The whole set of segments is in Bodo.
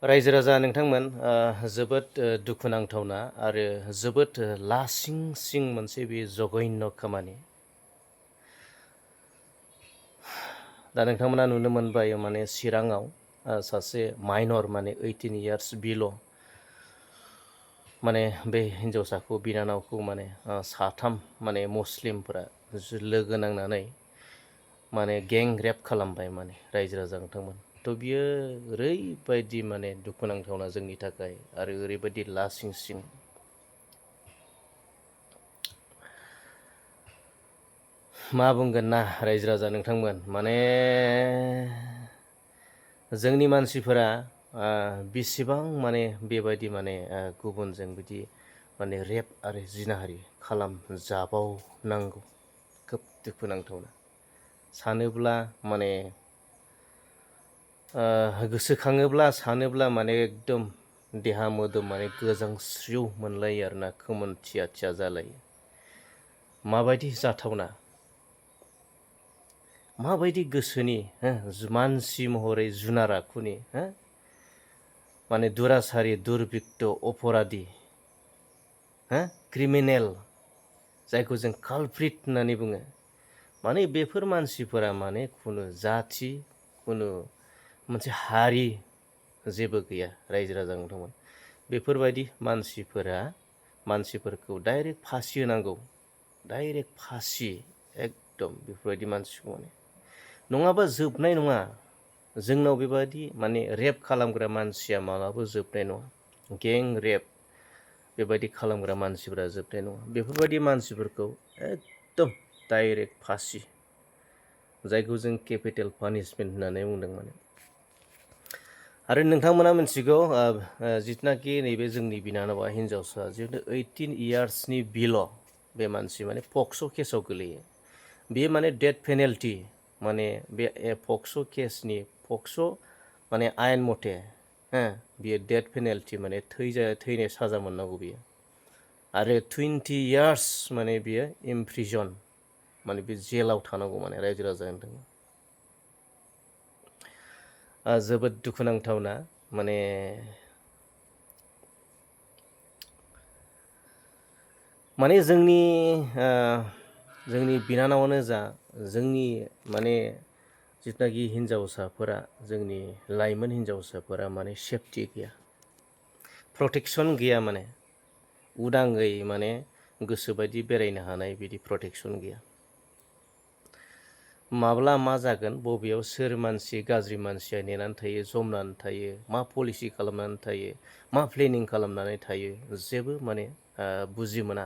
रायजो राजा नोंथांमोन जोबोद दुखुनांथावना आरो जोबोद लासिं सिं मोनसे बे जघन्य खामानि। दा नोंथांमोना नुनो मोनबाय माने चिराङाव सासे माइनर माने 18 इयार्स बिल' माने बे हिन्जावसाखौ बिनानावखौ माने साथाम माने मुस्लिमफोरा लोगो नांनानै माने गें रेप खालामबाय माने रायजो राजा नोंथांमोन। थ' बियो ओरैबायदि माने दुखुनांथावना जोंनि थाखाय आरो ओरैबायदि लासिं सिं। मा बुंगोन ना रायजो राजा नोंथांमोन, माने जोंनि मानसिफोरा बेसेबां माने बेबायदि माने गुबुनजों बिदि माने रेप आरो जिनाहारि खालामजाबावनांगौ। खोब दुखुनांथावना सानोब्ला माने गोसोखाङोब्ला सानोब्ला माने एकदम देहा मोदोम माने गोजांस्रिउ मोनलायो आरोना, खोमोन थिया थिया जालायो। माबायदि जाथावना, माबायदि गोसोनि मानसि महरै जुनार आखुनि माने दुरासारि दुर्बृत्त अपराधि क्रिमिनेल जायखौ जों कालप्रिट होननानै बुङो। माने बेफोर मानसिफोरा माने खुनु जाथि खुनु मोनसे हारि जेबो गैया रायजो राजा नोंथांमोन। बेफोरबायदि मानसिफोरखौ डाइरेक्ट फासि होनांगौ, डाइरेक्ट फासि एकदम बेफोरबायदि मानसिखौ माने नङाबा जोबनाय नङा। जोंनाव बेबायदि माने रेप खालामग्रा मानसिया मालाबाबो जोबनाय नङा। गें रेप बेबायदि खालामग्रा मानसिफोरा जोबनाय नङा। बेफोरबायदि मानसिफोरखौ एकदम डाइरेक्ट फासि, जायखौ जों केपिटेल पानिशमेन्ट होननानै बुंदों माने। आरो नोंथांमोना मिथिगौ जिथुनाखि नैबे जोंनि बिनानावा हिन्जावसा जिहेतु 18 इयार्सनि बिल' बे मानसि माने पक्स' केसाव गोलैयो। बेयो माने डेथ पेनाल्टि माने बे पक्स' केसनि पक्स' माने आयेन मथे बियो डेथ पेनाल्टि माने थैनाय साजा मोननांगौ बियो। आरो 20 इयार्स माने बियो इमप्रिजन माने बे जेलाव थानांगौ माने रायजो राजा नोंथां। जोबोद दुखुनांथावना माने जोंनि बिनानावानो जा जोंनि माने जिथुनाखि हिन्जावसाफोरा जोंनि लाइमोन हिन्जावसाफोरा माने सेफटि गैया, प्रटेकसन गैया, माने उदाङै माने गोसोबायदि बेरायनो हानाय बिदि प्रटेकसन गैया। माब्ला मा जागोन, बबेयाव सोर मानसि गाज्रि मानसिया नेनानै थायो, जमनानै थायो, मा पलिसि खालामनानै थायो, मा प्लेनिं खालामनानै थायो, जेबो माने बुजि मोना।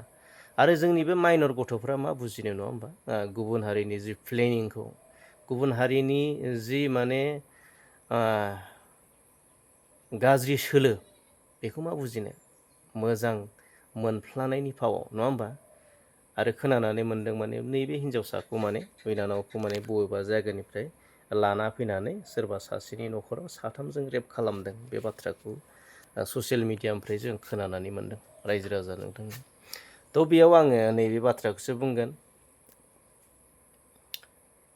आरो जोंनि बे माइनर गथ'फ्रा मा बुजिनो, नङा होमबा? गुबुन हारिनि जि प्लेनिंखौ, गुबुन हारिनि जि माने गाज्रि सोलो, बेखौ मा बुजिनो? मोजां मोनफ्लानायनि फावआव, नङा होमबा? आरो खोनानानै मोनदों माने नैबे हिन्जावसाखौ माने बिनानावखौ माने बबेबा जायगानिफ्राय लाना फैनानै सोरबा सासेनि न'खराव साथामजों रेप खालामदों। बे बाथ्राखौ ससियेल मिडियानिफ्राय जों खोनानानै मोनदों रायजो राजा नोंथां। थ' बेयाव आङो नैबे बाथ्राखौसो बुंगोन,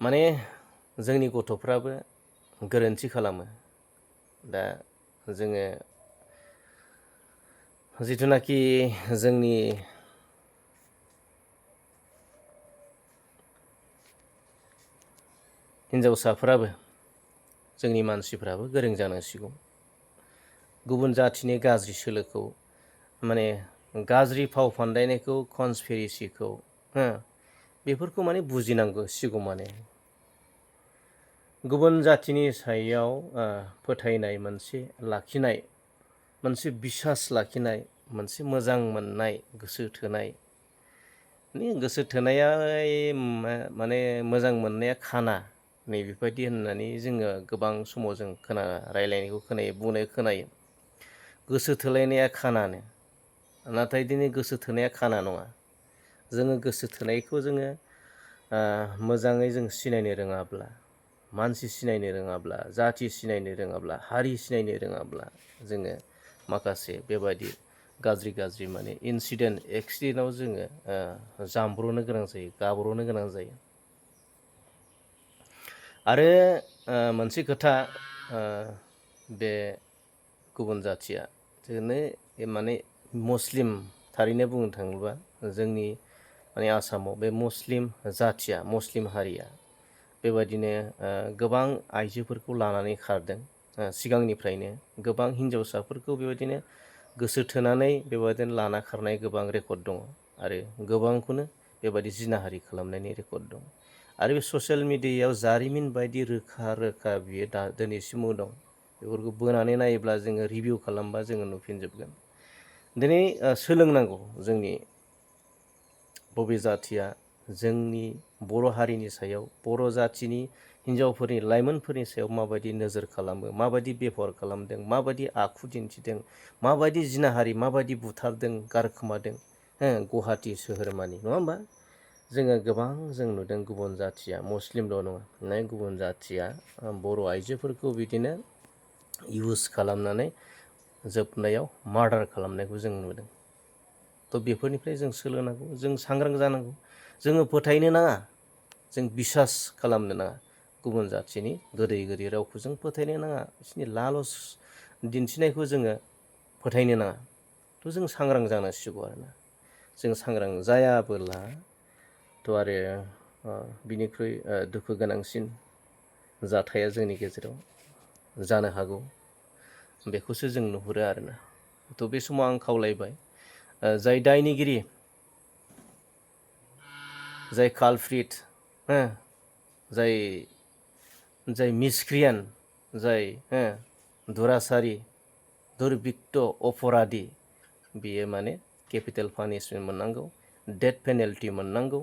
माने जोंनि गथ'फ्राबो गोरोन्थि खालामो। दा जोङो जिथुनाखि जोंनि हिन्जावसाफ्राबो जोंनि मानसिफ्राबो गोरों जानांसिगौ। गुबुन जाथिनि गाज्रि सोलोखौ माने गाज्रि फाव फान्दायनायखौ, कनस्पिरेसिखौ बेफोरखौ माने बुजिनांगौ सिगौ। माने गुबुन जाथिनि सायाव फोथायनाय मोनसे लाखिनाय, मोनसे बिसास लाखिनाय, मोनसे मोजां मोननाय, गोसो थोनाय, गोसो थोनाया माने मोजां मोननाया खाना, नैबेबायदि होननानै जोङो गोबां समाव जों रायलायनायखौ खोनायो, बुंनाय खोनायो। गोसो थोलायनाया खानानो, नाथाय दिनै गोसो थोनाया खाना नङा। जोङो गोसो थोनायखौ जोङो मोजाङै जों सिनायनो रोङाब्ला, मानसि सिनायनो रोङाब्ला, जाथि सिनायनो रोङाब्ला, हारि सिनायनो रोङाब्ला, जोङो माखासे बेबायदि गाज्रि माने इन्सिडेन्ट, एक्सिडेन्टआव जोङो जामब्र'नो गोनां जायो, गाब्र'नो गोनां जायो। आरो मोनसे खोथा, बे गुबुन जाथिया जोंनो माने मुस्लिम थारैनो बुंनो थाङोब्ला जोंनि माने आसामाव बे मुस्लिम जाथिया मुस्लिम हारिया बेबायदिनो गोबां आइजोफोरखौ लानानै खारदों सिगांनिफ्रायनो गोबां हिन्जावसाफोरखौ बेबायदिनो गोसो थोनानै बेबायदिनो लाना खारनाय गोबां रेकर्ड दङ आरो गोबांखौनो बेबायदि जिनाहारि खालामनायनि रेकर्ड दं आरो बे ससियेल मिडियायाव जारिमिन बायदि रोखा रोखा बियो दा दिनैसिमबो दं बेफोरखौ बोनानै नायोब्ला जोङो रिभिउ खालामबा जोङो नुफिनजोबगोन दिनै सोलोंनांगौ जोंनि बबे जाथिया जोंनि बर' हारिनि सायाव बर' जाथिनि हिन्जावफोरनि लाइमोनफोरनि सायाव माबायदि नोजोर खालामो माबायदि बेबहार खालामदों माबायदि आखु दिन्थिदों माबायदि जिनाहारि माबायदि बुथारदों गारखोमादों गुवाहाटि सोहोरमानि नङा होमबा जोङो गोबां जों नुदों गुबुन जाथिया मुस्लिमल' नङा गुबुन जाथिया बर' आइजोफोरखौ बिदिनो इउस खालामनानै जोबनायाव मार्डार खालामनायखौ जों नुदों थ' बेफोरनिफ्राय जों सोलोंनांगौ जों सांग्रां जानांगौ जोङो फोथायनो नाङा जों बिसास खालामनो नाङा गुबुन जाथिनि गोदै गोदै रावखौ जों फोथायनो नाङा बिसोरनि लालस दिन्थिनायखौ जोङो फोथायनो नाङा थ' जों सांग्रां जानांसिगौ आरोना जों सांग्रां जायाबोला थ' आरो बिनिख्रुइ दुखु गोनांसिन जाथाया जोंनि गेजेराव जानो हागौ बेखौसो जों नुहुरो आरोना थ' बे समाव आं खावलायबाय जाय दायनिगिरि जाय कालप्रिट जाय मिसक्रियान जाय दुरासारि दुरबृत्त अपराधि बियो माने केपिटेल पानिशमेन्ट मोननांगौ डेथ पेनाल्टि मोननांगौ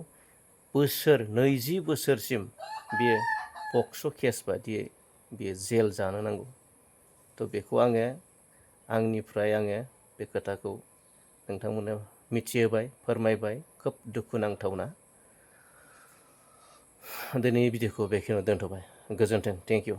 20 बोसोरसिम बियो पक्स' केस बादियै बियो जेल जानो नांगौ थ' बेखौ आंनिफ्राय बे खोथाखौ नोंथांमोननो मिथिहोबाय फोरमायबाय खोब दुखु नांथावना दिनै भिडिअखौ बेखिनियाव दोनथ'बाय गोजोन्थों थेंक इउ